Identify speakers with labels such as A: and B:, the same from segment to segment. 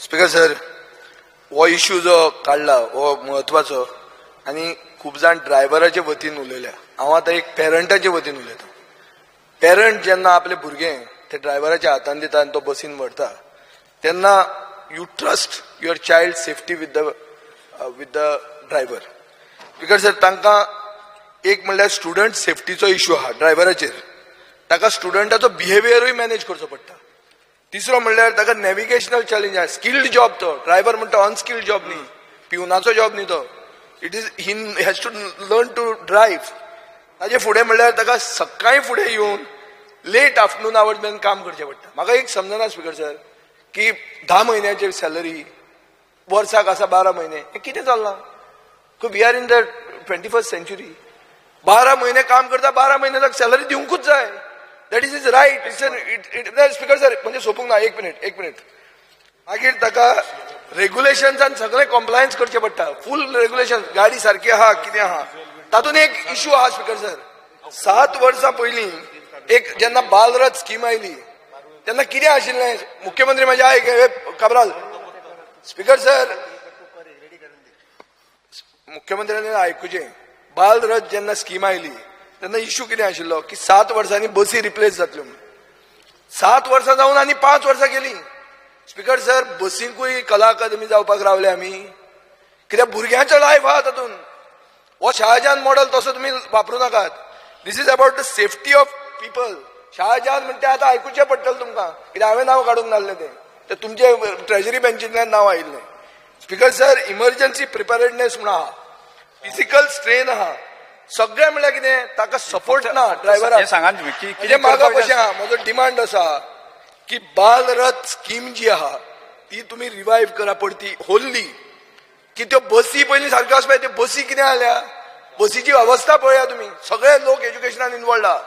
A: Speaker sir, हो issue जो काडला हो म्हत्वाचो आनी खूब जाण ड्रायव्हराचे वतीन उलयल्या. हांव आतां एक पेरंटाचे वतीन उलयता. पेरंट जेन्ना आपले भुरगें ते ड्रायव्हराच्या हातान दिता आनी तो बसीन व्हरता तेन्ना you trust your child safety with the driver. Speaker sir, तांकां एक म्हणल्यार स्टुडंट सेफ्टीचो इश्यू आहा ड्रायव्हराचेर. ताका स्टुडंटाचो बिहेवियरूय मॅनेज करचो पडटा. तिसरो म्हणल्यार ताका नॅविगेशनल चॅलेंज आहा. स्किल्ड जॉब तो. ड्रायव्हर म्हणटा अनस्किल्ड जॉब न्ही, पिवनाचो जॉब न्ही तो. It is he has to learn to drive. ताजे फुडें म्हणल्यार ताका सकाळीं फुडें येवन लेट आफ्टरनून आवर्स मेरेन काम करचें पडटा. म्हाका एक समजना स्पीकर सर, की 10 म्हयन्याची सॅलरी, वर्साक आसा 12 म्हयने, हें कितें चल्लां? We are in the 21st century. 12 म्हयने काम करता, 12 म्हयने ताका सॅलरी दिवंकूच जाय. That is his right. It's speaker sir, म्हणजे सोपूंक ना. एक मिनिट, एक मिनिट. मागीर ताका रेग्युलेशन्सान सगळें कॉम्प्लायन्स करचें पडटा, फूल रेग्युलेशन. गाडी सारकी आहा, कितें आहा. तातूंत एक इशू आहा स्पीकर सर. 7 वर्सां पयलीं एक जेन्ना बालरथ स्कीम आयली तेन्ना कितें आशिल्लें, मुख्यमंत्री म्हाजे आयक हे काब्राल. स्पीकर सर, मुख्यमंत्र्यांनी आयकुचें. बालरथ जेन्ना स्कीम आयली तेन्ना इशू कितें आशिल्लो की 7 वर्सांनी बसी रिप्लेस जातल्यो म्हणून. 7 वर्सां जावन आनी 5 वर्सां गेली. स्पीकर सर, बसींकूय कला अकादमी जावपाक रावले आमी, कित्याक भुरग्यांचो लायफ आहा तातूंत. हो शाहजहान मॉडल तसो तुमी वापरूं नाकात. This is about the safety of people. Shahjahan म्हणटा आतां आयकुचें पडटलें तुमकां, कित्याक हांवें नांव काडूंक नासलें तें, तें तुमचे ट्रेजरी बेंचींतल्यान नांव आयिल्लें. स्पीकर सर, इमर्जन्सी प्रिपेरेडनेस म्हणून आहा, फिजिकल स्ट्रेन आहा, सगळें. म्हणल्यार कितें, ताका सपोर्ट ना ड्रायव्हराक.
B: हें सांगा तुमी की
A: म्हणजे म्हाका कशें आहा, म्हजो डिमांड आसा की बालरथ स्कीम जी आहा ती तुमी रिवायव करा परती होल्ली, की त्यो बसी पयलीं सारक्यो आसपा. त्यो बसी कितें जाल्या, बसीची अवस्था पळया तुमी. सगळे लोक एज्युकेशनान इनवॉल्ड आहा.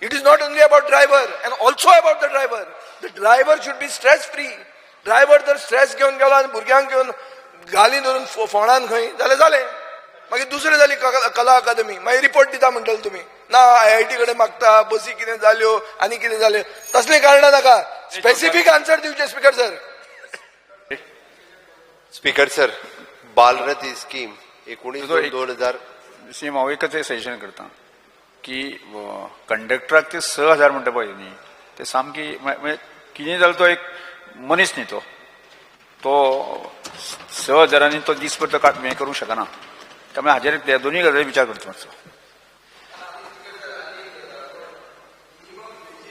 A: It is not only about driver and also about the driver. The driver should be stress free. Driver जर स्ट्रेस घेवन गेलो आनी भुरग्यांक घेवन घाली धरून फोंडान खंय जाल्यार जालें. मागीर दुसरें जाली कला अकादमी. मागीर रिपोर्ट दिता म्हणटले तुमी ना, आयआयटी कडेन मागता, बसी कितें जाल्यो आनी कितें जालें. तसलीं कारणां नाका, स्पेसिफीक आन्सर दिवचे speaker sir.
C: Speaker sir, Balrath ही स्कीम 19
B: तुजो
C: 2 2000
B: सेम हांव एकच सजेशन करता की कंडक्टराक ते 6000 म्हणटा पळय न्ही, ते सामकी म्हणजे कितें जालें, तो एक मनीस न्ही तो. तो 6000नी तो दीसभर तो हें करूंक शकना. त्यामुळे हाजेर ते दोन्ही गजाली विचार करचो मातसो.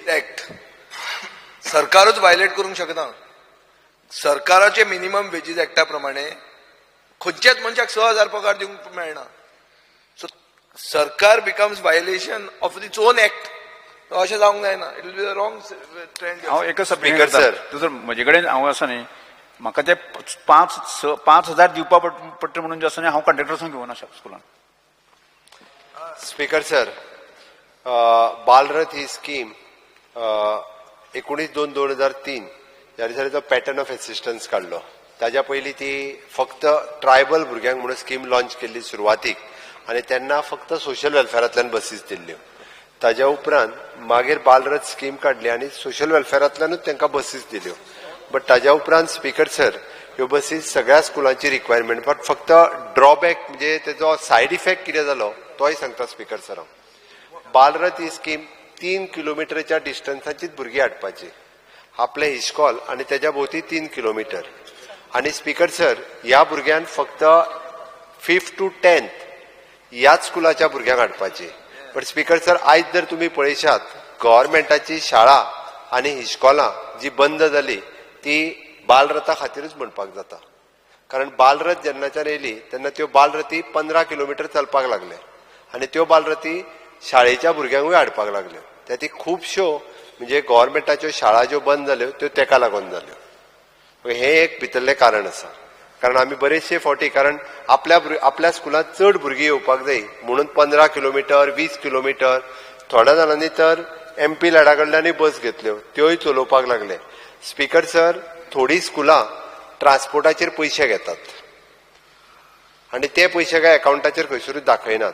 A: ऍक्ट सरकारूच व्हायलेट करूंक शकना. सरकाराचे मिनिमम वेजीस ऍक्टा प्रमाणे खंयच्याच मनशाक 6000 पगार दिवंक मेळना. सो सरकार becomes violation of its own act. अशें जावंक जायना. It will be the wrong trend.
B: हांव एकच
C: Speaker,
B: करता.
C: sir.
B: तूं जर म्हजे कडेन हांव आसा न्ही, म्हाका ते पांच स 5000 दिवपा पडटा म्हणून जे आसा न्ही, हांव कंडक्टर घेवना स्कुलान.
C: स्पीकर सर, बालरथ ही स्कीम 19/2/2003 ह्या दिसा तो पॅटर्न ऑफ एसिस्टन्स काडलो. ताज्या पयलीं ती फक्त ट्रायबल भुरग्यांक म्हणून स्कीम लॉन्च केल्ली सुरवातीक आनी तेन्ना फक्त सोशल वेलफेरांतल्यान बसीस दिल्ल्यो. ताज्या उपरांत मागीर बालरथ स्कीम काडली आनी सोशल वेलफेरांतल्यानूच तांकां बसीस दिल्यो. बट ताज्या उपरांत स्पीकर सर, ह्यो बसीस सगळ्या स्कुलांची रिक्वायरमेंट. बट फक्त ड्रॉबॅक म्हणजे तेजो सायड इफेक्ट कितें जालो तोय सांगता स्पीकर सर हांव. बालरथ ही स्कीम 3 किलोमिटरच्या डिस्टन्साचीच भुरगीं हाडपाची, आपलें इश्कॉल आनी तेज्या भोवती 3 किलोमिटर. आनी स्पीकर सर, ह्या भुरग्यान फक्त फिफ्थ टू टेन्थ ह्याच स्कुलाच्या भुरग्यांक हाडपाची. बट स्पीकर सर, आयज जर तुमी पळयशात, गव्हर्मेंटाची शाळा आनी इश्कोलां जी बंद जाली ती बालरथा खातीरूच म्हणपाक जाता. कारण बालरथ जेन्नाच्यान येयली तेन्ना त्यो बालरथी 15 किलोमिटर चलपाक लागले आनी त्यो बालरथी शाळेच्या भुरग्यांकूय हाडपाक लागल्यो. त्या ती खुबश्यो म्हणजे गव्हर्मेंटाच्यो शाळा ज्यो बंद जाल्यो त्यो तेका लागून जाल्यो. हें एक भितरलें कारण आसा. कारण आमी बरेचशे फावटी, कारण आपल्या स्कुलांत चड भुरगीं येवपाक जाय म्हणून 15 किलोमिटर, 20 किलोमिटर, थोड्या जाणांनी तर एमपी लॅडा कडल्यानूय बस घेतल्यो, त्योय चलोवपाक लागले. स्पीकर सर, थोडीं स्कुलां ट्रान्सपोर्टाचेर पयशे घेतात आनी ते पयशे काय अकावंटाचेर खंयसरूच दाखयनात.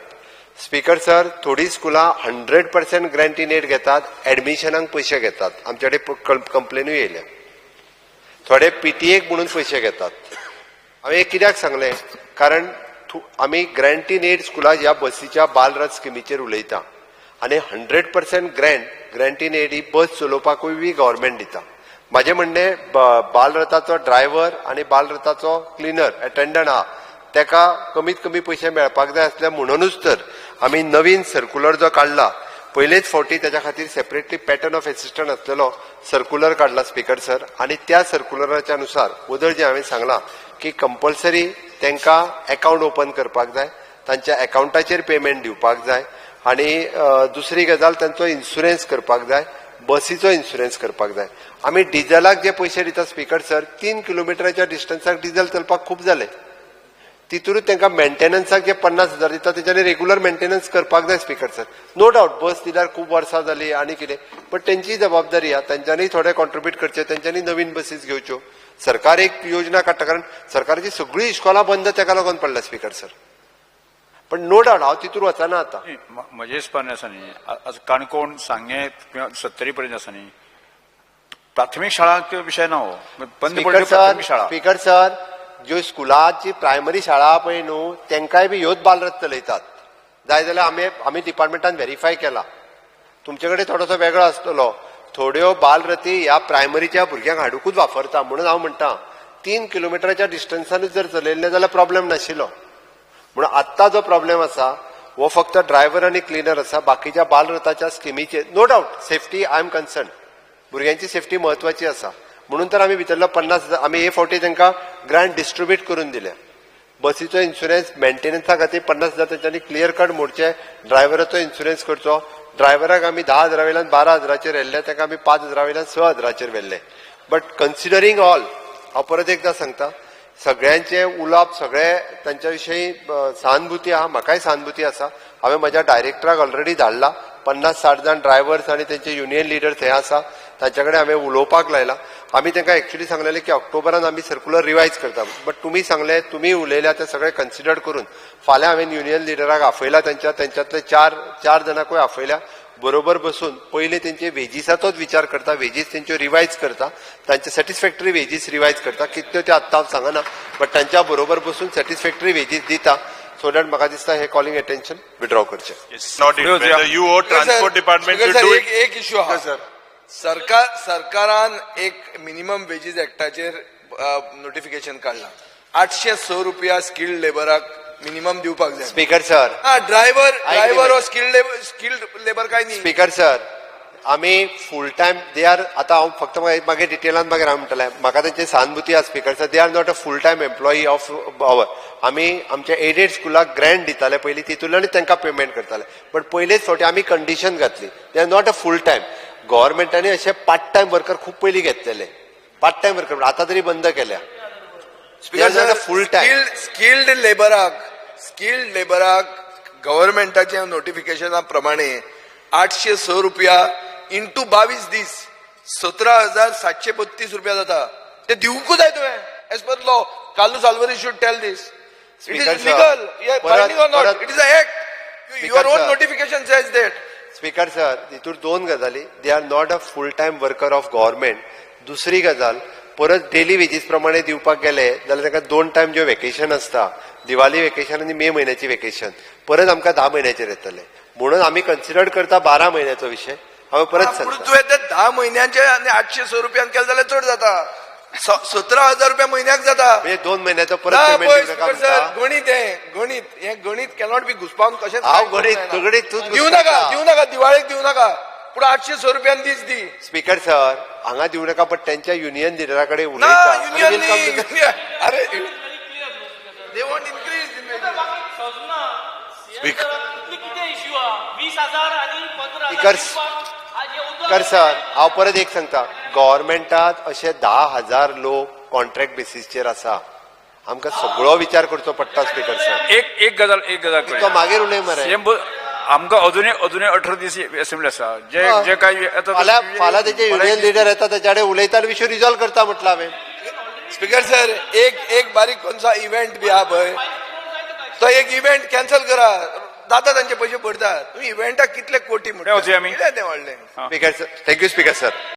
C: स्पीकर सर, थोडीं स्कुलां 100% ग्रँट इन एड घेतात, एडमिशनाक पयशे घेतात. आमचे कडेन कंप्लेनूय येयल्या. थोडे पीटीएक म्हणून पयशे घेतात. हांवें हें कित्याक सांगलें, कारण आमी ग्रँट इन एड स्कुलाक ह्या बसीच्या बालरथ स्किमीचेर उलयता आनी 100% grant in aid ही बस चलोवपाकूय बी गव्हर्मेंट दिता. म्हाजें म्हणणें, बालरथाचो ड्रायव्हर आनी बालरथाचो क्लिनर अटेंडंट आहा तेका कमीत कमी पयशे मेळपाक जाय आसले. म्हणूनच तर आमी नवीन सर्कुलर जो काडला, पयलेच फावटी तेच्या खातीर सेपरेटली पॅटर्न ऑफ एसिस्टंट आसलेलो सर्कुलर काडला स्पीकर सर. आनी त्या सर्कुलराच्या नुसार वदळ जें हांवें सांगलां की कंपल्सरी तांकां एकावंट ओपन करपाक जाय, तांच्या एकावंटाचेर पेमेंट दिवपाक जाय आनी दुसरी गजाल, तांचो इन्शुरन्स करपाक जाय, बसीचो इन्शुरन्स करपाक जाय. आमी डिझलाक जे पयशे दिता स्पीकर सर, 3 किलोमिटराच्या डिस्टन्साक डिझल चलपाक खूब जाले. तितूनच तांकां मेंटेनन्साक जे 50,000 दिता, तेच्यानी रेगुलर मेंटेनन्स करपाक जाय स्पीकर सर. नो डावट, बस दिल्यार खूब वर्सां जाली आनी कितें, बट तेंची जबाबदारी आहा, तेंच्यांनी थोडे कॉन्ट्रिब्यूट करचे, तेंच्यांनी नवीन बसीस घेवच्यो. सरकार एक योजना काडटा, कारण सरकाराची सगळीं इस्कोलां बंद तेका लागून पडल्या स्पीकर सर. पण नो डावट, हांव तितूर वचना आतां.
B: म्हजे हिसपान आसा न्ही, आज काणकोण, सांगें किंवा सत्तरी पर्यंत आसा न्ही, प्राथमीक शाळांक विशय ना हो. बंद
C: स्पीकर
B: पडल्यो
C: सर,
B: प्राथमीक शाळा.
C: स्पीकर सर, ज्यो स्कुलाची प्रायमरी शाळा आहा पळय न्हू, तेंकाय बी ह्योच बालरथ चलयतात. जाय जाल्यार आमी डिपार्टमेंटान व्हेरीफाय केला. तुमचे कडेन थोडोसो वेगळो आसतलो. थोड्यो बालरथी ह्या प्रायमरीच्या भुरग्यांक हाडुकूच वापरता. म्हणून हांव म्हणटा, 3 किलोमिटराच्या डिस्टन्सानूच जर चलयल्लें जाल्यार प्रॉब्लेम नाशिल्लो. म्हणून आत्तां जो प्रॉब्लेम आसा हो फक्त ड्रायव्हर आनी क्लिनर आसा. बाकीच्या बालरथाच्या स्किमीचेर, no doubt, safety I am concern, भुरग्यांची सेफ्टी म्हत्वाची आसा. म्हणून तर आमी भितरलो 50,000 आमी हे फावटी तांकां ग्रांट डिस्ट्रीब्यूट करून दिल्या. बसीचो इन्शुरन्स, मेंटेनन्सा खातीर 50,000 तेंच्यांनी क्लियर कट मोडचे, ड्रायव्हराचो इन्शुरन्स करचो. ड्रायव्हराक आमी 10,000 वयल्यान 12,000चेर व्हेल्ले, ताका आमी 5,000 वयल्यान 6,000चेर व्हेल्ले. बट कन्सिडरींग ऑल, हांव परत एकदां सांगता, सगळ्यांचे उलोवप, सगळे तांच्या विशीं सहानुभूती आहा, म्हाकाय सहानुभूती आसा. हांवें म्हज्या डायरेक्टराक ऑलरेडी धाडला. 50-60 जाण ड्रायव्हर्स आनी तेंचे युनियन लिडर्स हे आसा, तांच्या कडेन हांवें उलोवपाक लायला. आमी तांकां एक्चुली सांगलेलें की ऑक्टोबरान आमी सर्कुलर रिवायज करता, बट तुमी सांगले, तुमी उलयल्या ते सगळे कन्सिडर करून फाल्यां हांवें युनियन लिडराक आपयला. तेंच्यातले चार चार जाणांकूय आपयल्या. बरोबर बसून पयलीं तेंचे वेजीसाचोच विचार करता, वेजीस तेंच्यो रिवायज करता, तांचे सॅटिस्फॅक्टरी वेजीस रिवायज करता. कितल्यो ते आत्तां हांव सांगना, बट तांच्या बरोबर बसून सॅटिस्फॅक्टरी वेजीस दिता, सो that म्हाका दिसता हे कॉलिंग अटेन्शन विड्रॉ करचें.
D: Not it. Whether you or transport department should do
A: एक
D: it.
A: एक इश्यू आहा. सरकारान एक मिनिमम वेजीस ऍक्टाचेर नोटिफिकेशन काडला. 806 रुपया स्किल्ड लेबराक मिनिमम दिवपाक जाय.
C: स्पीकर सर,
A: हा, ड्रायव्हर ड्रायव्हर हो स्किल्ड लेबर काय न्ही.
C: स्पीकर सर, आमी फूल टायम they are, आतां हांव फक्त मागीर डिटेलान मागीर हांव म्हणटलें, म्हाका तेंची सहानुभूती आसा speaker sir. They are not a full time employee of our. आमी आमच्या एडेड स्कुलाक ग्रँट दिताले पयलीं, तितूंतल्यानूच तांकां पेमेंट करताले. बट पयलेच फावटी आमी कंडिशन घातली, they are not a full time. गव्हर्मेंटांनी अशे पार्ट टायम वर्कर खूब पयलीं घेतलेले. पार्ट टायम वर्कर आतां तरी बंद केल्या.
A: Speaker
C: They are not a full time.
A: Skilled लेबराक गव्हर्मेंटाच्या नोटिफिकेशना प्रमाणे 806 रुपया इंटू 22 दीस 17,732 रुपया जाता. ते दिवंकूच जाय तुवें as per law. Carlos Alvares should tell this. It
C: Speaker
A: is
C: sir,
A: legal binding or not, it is a act.
C: Speaker
A: your own
C: sir.
A: Notification says that.
C: Speaker sir, हितूर दोन गजाली. They are not a full time worker of government. दुसरी गजाल, परत daily wages प्रमाणे दिवपाक गेले जाल्यार तांकां दोन टायम ज्यो वेकेशन आसता, दिवाळी वेकेशन आनी मे म्हयन्याची वेकेशन, परत आमकां 10 म्हयन्याचेर येतले. म्हणून आमी कन्सिडर करता 12 म्हयन्याचो विशय. हांवें परत
A: पूण
C: सांगता.
A: तुवें ते 10 म्हयन्यांचे आनी 806 रुपयान केले जाल्यार चड जाता, 17,000 रुपया म्हयन्याक जाता.
C: म्हणजे 2 म्हयन्याचो परत
A: ना
C: पेमेंट
A: पळय
C: दिवनाका
A: स्पीकर सर,
C: म्हणटा.
A: गणीत हें, गणीत हें, गणीत कॅनॉट बी घुसपावन कशेंच.
C: हांव गणीत गणीत तूंच
A: दिवं नाका.
C: घुसपायता.
A: दिवं नाका, दिवाळेक दिवं नाका, पूण 806 रुपयान दीस दी.
C: स्पीकर सर, हांगा दिवं नाका, पण त्यांच्या युनियन लिडरा कडेन
A: ना.
C: उलयता.
A: युनियन न्ही, अरे they want increase.
E: कितें इश्यू आहा? 20,000 आनी 15,000.
C: स्पीकर सर, हांव परत एक सांगता, गव्हर्मेंटात अशे 10,000 लोक कॉन्ट्रॅक्ट बेसीसचेर आसा. आमकां सगळो विचार करचो पडटा स्पीकर सर.
B: एक एक गजाल, एक गजाल
C: तो मागीर उलय मरे.
B: सेम, आमकां अजुनूय 18 दीस असेंब्ली आसा. जे जे काय येता
C: फाल्यां फाल्यां तेजे युनियन लिडर येता, तेच्या कडेन उलयता आनी विशय रिजॉल्व करता म्हटलं हांवें.
A: स्पीकर सर, एक एक बारीक कोणसा इव्हेंट बी आहा पळय, तो एक इव्हेंट कॅन्सल करा. जाता, तांचे पयशे भरता. तुम्ही इव्हेंटाक कितले कोटी
B: वचूया आमी?
A: कितें तें व्हडलें?
C: Speaker sir, thank you speaker sir.